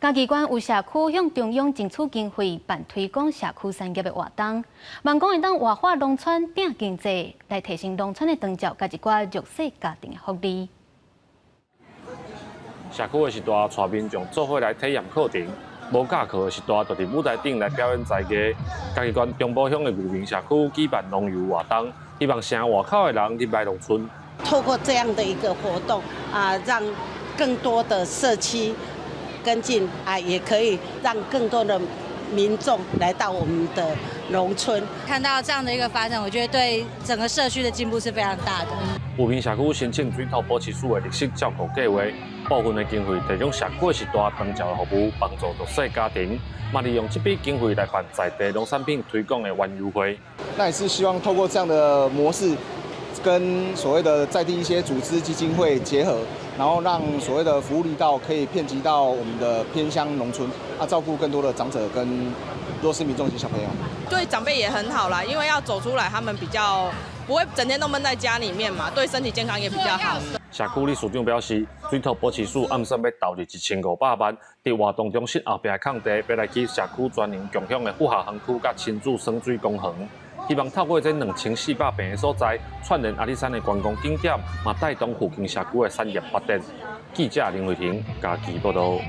嘉義縣有社區向中央爭取經費辦推廣社區產業的活動，望講會當活化農村拼經濟，來提升農村的長照佮一寡弱勢家庭的福利。社區的時代，帶民眾做伙來體驗課程；無教課的時代，就佇舞台頂來表演才藝。嘉義縣中埔鄉的牛坪社區舉辦農遊活動，希望城外口的人入來農村。透過這樣的一個活動啊，讓更多的社區跟進啊，也可以讓更多的民眾來到我們的農村。看到這樣的一個發展，我覺得對整個社區的進步是非常大的。牛坪社區申請水土保持署的綠色照顧計劃，部分的經費提供社區時代長照的服務，幫助弱勢家庭，嘛利用這筆經費來辦在地農產品推廣的園遊會。那也是希望透過這樣的模式，跟所謂的在地一些組織基金會結合，然後讓所謂的服務力道可以遍及到我們的偏鄉農村，啊，照顧更多的長者跟弱勢民眾及小朋友。對長輩也很好啦，因為要走出來，他們比較不會整天都悶在家裡面嘛，對身體健康也比較好。社區理事長表示，水土保持署暗算欲投入1500萬，佇活動中心後壁的空地，欲來起社區全人共享的復合園區佮親子耍水公園，希望透過這2400坪的所在，串聯阿里山的觀光景點，嘛帶動附近社區的產業發展。記者林慧婷嘉義報道。